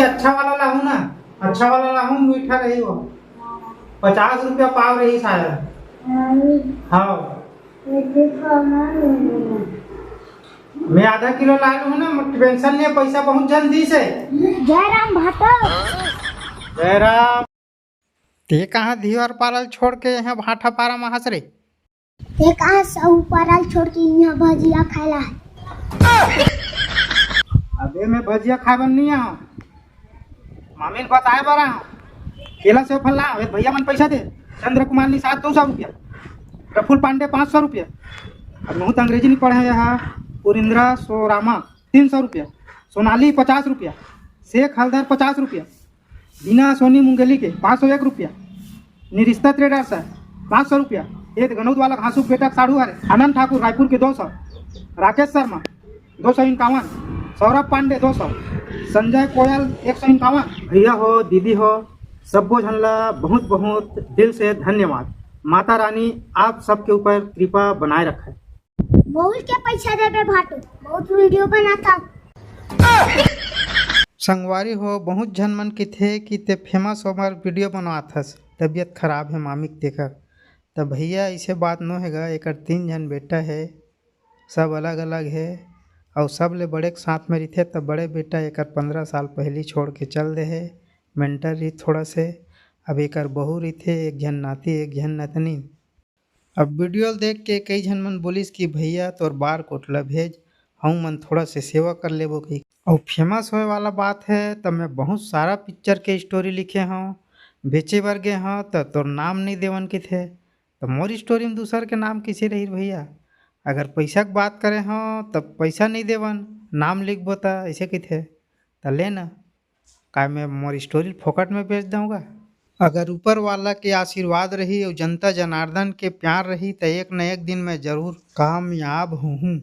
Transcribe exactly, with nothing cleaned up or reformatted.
अच्छा वाला लाहूं ना, अच्छा वाला लाहूं, मीठा रही वो। पचास रुपया पाव रही शायद। हाँ। मैं आधा किलो ला लूँ ना, टेंशन नहीं, पैसा बहुत जल्दी से। जय राम भाटो। जय राम। ते कहाँ धीवर पारल छोड़ के यहाँ भाटा पारा में हंस रे? ते कहाँ सऊ पारल छोड़ के यहाँ भजिया खाए ला है? अबे मैं भजिया खाए बर नहीं आऊँ, मामी ल बताए बर आऊँ। केला सेव फल ला, अबे भैया मन पैसा दे। चंद्र कुमार निषाद दो सौ रुपया, प्रफुल्ल पांडे पाँच सौ रुपया। अब बहुत अंग्रेजी नहीं पढ़े यहाँ। पुरिंद्रा सोरामा तीन सौ रुपया, सोनाली पचास रुपया, शेख हलदर पचास रुपया, बीना सोनी मुंगेली के पाँच सौ एक रुपया, निरिस्ता ट्रेडर्स है पाँच सौ रुपया, एक गनौद वाला घासू बेटा साढ़ू हरे, आनंद ठाकुर रायपुर के दो सौ, राकेश शर्मा दो सौ इक्यावन, सौरभ पांडे दो सौ, संजय कोयल एक सौ इक्यावन। भैया हो, दीदी हो, सब्बो झन ला बहुत बहुत दिल से धन्यवाद। माता रानी आप सबके ऊपर कृपा बनाए रखे। मोल के पैसा देबे भाटो, बहुत वीडियो बनाता। संगवारी हो, बहुत झन मन किथे कि ते फेमस होमर वीडियो बनवात हस, तबीयत खराब है मामिक तेकर। त भैया, ऐसे बात नो हेगा, एकर तीन झन बेटा है, सब अलग-अलग हे, अउ सबले बड़े के साथ में रहिथे, त बड़े बेटा एकर पंद्रह साल पहिली छोड़ के चल दे हे, मेंटल रही थोड़ा से। अब एकर बहू रहिथे, एक झन नाती, एक झन नतनी। अब वीडियो ल देख के कई झन मन बोलिस कि भैया तोर बार कोट ल भेज, हऊ मन थोड़ा से सेवा कर लेबो कही। अउ फेमस होए वाला बात है, त मैं बहुत सारा पिक्चर के स्टोरी लिखे हव, बेचे बर गे हव, त तोर नाम नहीं देवन किथे। त मोर स्टोरी में दूसर के नाम कइसे रही भैया? अगर पैसा के बात करे हव, त पैसा नहीं देवन, नाम लिखबो त ऐसे कहिथे। त ले ना, काय मैं मोर स्टोरी फोकट में बेच दूंगा? अगर ऊपर वाला के आशीर्वाद रही अउ जनता जनार्दन के प्यार रही, त एक न एक दिन मैं जरूर कामयाब होहूं।